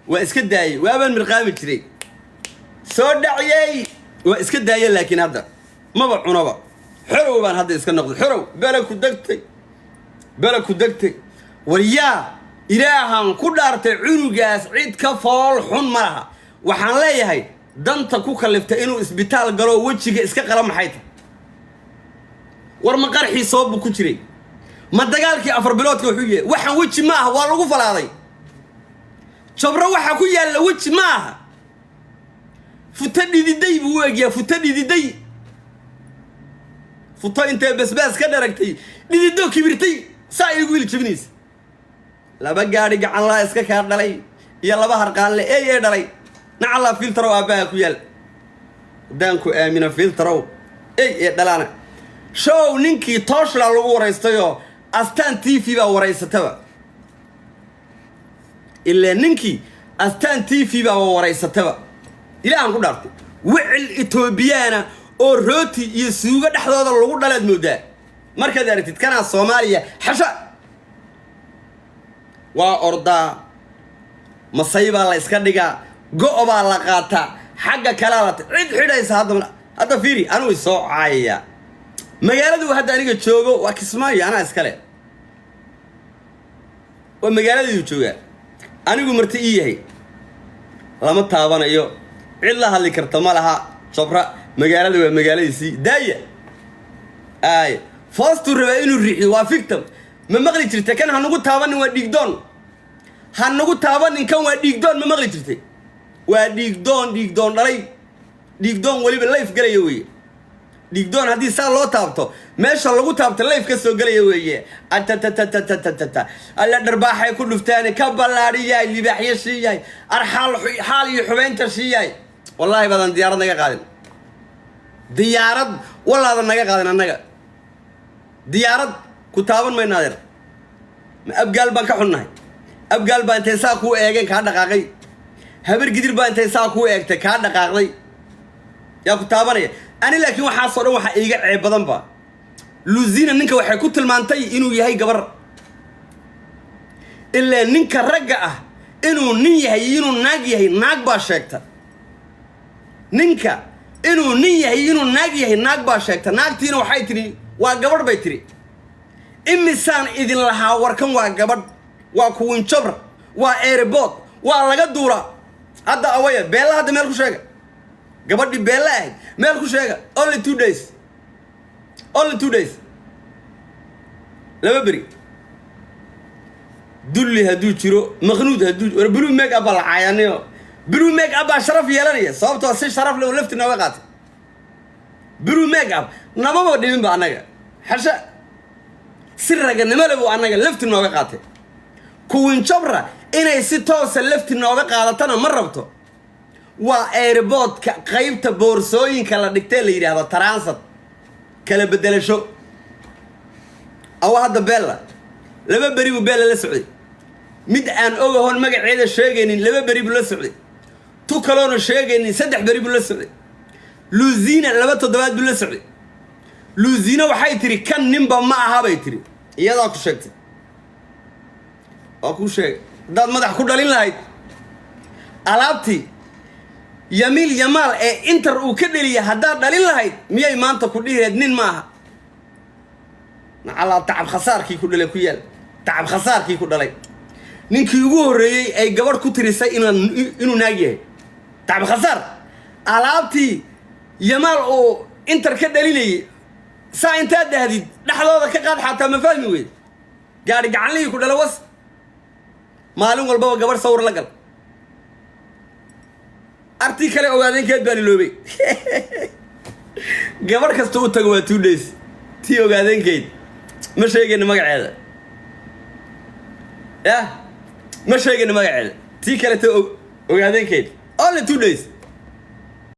Waa iska daayey. Waabaan mirqaami jiray, soo dhaciyey, waa iska daaya. Laakiin hadda maba cunaba. Xorow baan hadda iska noqday, xorow. Bela ku degtay, bela ku degtay. Waryaa, Ilaahan ku dhaartay, cunugaas cid ka fool xun ma laha. Waxaan leeyahay, danta ku kaliftay inuu isbitaal galo, wejiga iska qala, maxay tahay? War ma qarxii soobu ku jiray? Ma dagaalkii 4 biloodka? Wuxuu yahay waxaan weji ma aha, waa lagu falaaday. Jabro waxaa ku yaalla weji ma aha. Futo dhididay buu u egyaa, futo dhididay, futo intee basbaas ka dharagtay, dhidido, kibirtay, saa igu il jabinaysa. Laba gaadhi gacan laa iska kaa dhalay iyo laba harqaanle ey ee dhalay. Nacallaa filtarow aabbaha ku yaal. Haddaan ku aamino, filtarow ey ee dhalaana. Show ninkii tooshla lagu waraystayoo Astaan TV baa waraysataba. Ilaa ninkii Astaan TV baa waraysataba. Ilaahan ku dhaartay, wicil Etoobiyaana oo rooti iyo suugo dhexdooda lagu dhalaad moodaa markaad aragtid. Kanaa Soomaaliya xasha waa ordaa, masay baa la iska dhigaa, go' baa la qaataa, xagga kalaa la cid xidhaysa. Hadda hadda fiiri, anuu isoo caayayaa. Magaaladu hadda aniga joogo waa Kismaayo, anaa iskale. Waa magaaladaydu joogaa, anigu marti ii yahay, lama taabanayo. Cid la hadli karta ma laha. Jabra magaalada waa magaaladiisii. Daaya ay foostuu rabaa inuu riixiyo, waa victim. Ma maqli jirta kan ha nagu taabanin, waa dhiigdoon, ha nagu taabanin, kan waa dhiigdoon? Ma maqli jirtay? Waa dhiigdoon, dhiigdoon dhalay, dhiigdoon weliba live galaya weeye. Dhiigdoon haddii saa loo taabto, meesha lagu taabto live ka soo gelaya weeye. Atatatatatatatata, alla dharbaaxay ku dhuftaane, ka ballaadhiyaay, libaaxyo siiyaay, arxaal xaal iyo xubaynta siiyaay. Wallaahi baadan diyaarad naga qaadin, diyaarad wallaadan naga qaadin. Annaga diyaarad ku taaban mayno, adeer. Ma Abgaal baan ka xunnahay? Abgaal baa intay saa kuu eegeen kaa dhaqaaqay. Habar Gidir baa intay saa kuu eegtay kaa dhaqaaqday. Yaa ku taabanaya? Ani laakiin waxaasoo dhan waxaa iiga ceeb badan ba Luzina. Ninka waxay ku tilmaantay inuu yahay gabar. Ilaa ninka ragga ah inuu nin yahay iyo inuu naag yahay, naag baa sheegta. Ninka inuu nin yahay iyo inuu naag yahay, naag baa sheegta. Naagtiina waxay tidhi waa gabadh bay tidhi. Imisaan idin lahaa warkan waa gabadh, waa kuwin jabr, waa airport, waa laga duulaa. Hadda awaya Beella? Hadda meel ku sheega gabadhii Beella ahayd, meel ku sheega. Only 2 days, only 2 days, 2 beri. Dulli hadduu jiro, maqnuud hadduu war. Blue make up baa la caayanayo. Blue make up baa sharaf yeelanaya, sababtoo si sharaf leh oo lafti nooga qaatay. Blue make up namaba dhimin ba annaga, xasha. Si raganimo le buu annaga lafti nooga qaatay. Kuwin Jabra inay si toosa lafti nooga qaadatana ma rabto. Waa airportka qaybta boorsooyinka la dhigtee la yidhaahdo transit, kala bedelasho. Awa hadda Bella? 2 beri buu Bella la socday. Mid aan ogahoon magaceeda sheegaynin 2 beri buu la socday. Tu kaloona sheegaynin 3 beri buu la socday. Luzina 2 toddobaad buu la socday. Luzina waxay tiri kan ninba ma aha bay tiri. Iyadaa ku sheegtay, waa kuu sheegay. Haddaad madax ku dhalin lahayd, alaabtii Yamiil Yamaal ee Inter uu ka dheliya haddaad dhalin lahayd, miyay maanta ku dhihi lahayd nin maaha? Nacalaa tacab khasaarkii ku dhalay ku yaal, tacab khasaarkii ku dhalay. Ninkii ugu horreeyey ay gabadh ku tirisay inaan inuu naag yahay, tacab khasaar. Alaabtii Yamaal oo Inter ka dhalinayay saa intaad dhahdid dhexdooda ka qaad, xataa ma fahmi weyd. Gaadhi gacanlihii ku dhala was. Maalin walbaba gabadh sawir la gal. Artii kale Ogaadeenkeed baan iloobay. Gabadh kasta u tago waa 2 days. Tii Ogaadeenkeyd ma sheegayna magaceeda, yah, ma sheegayna magaceeda. Tii kaleta Ogaadeenkeyd only 2 days.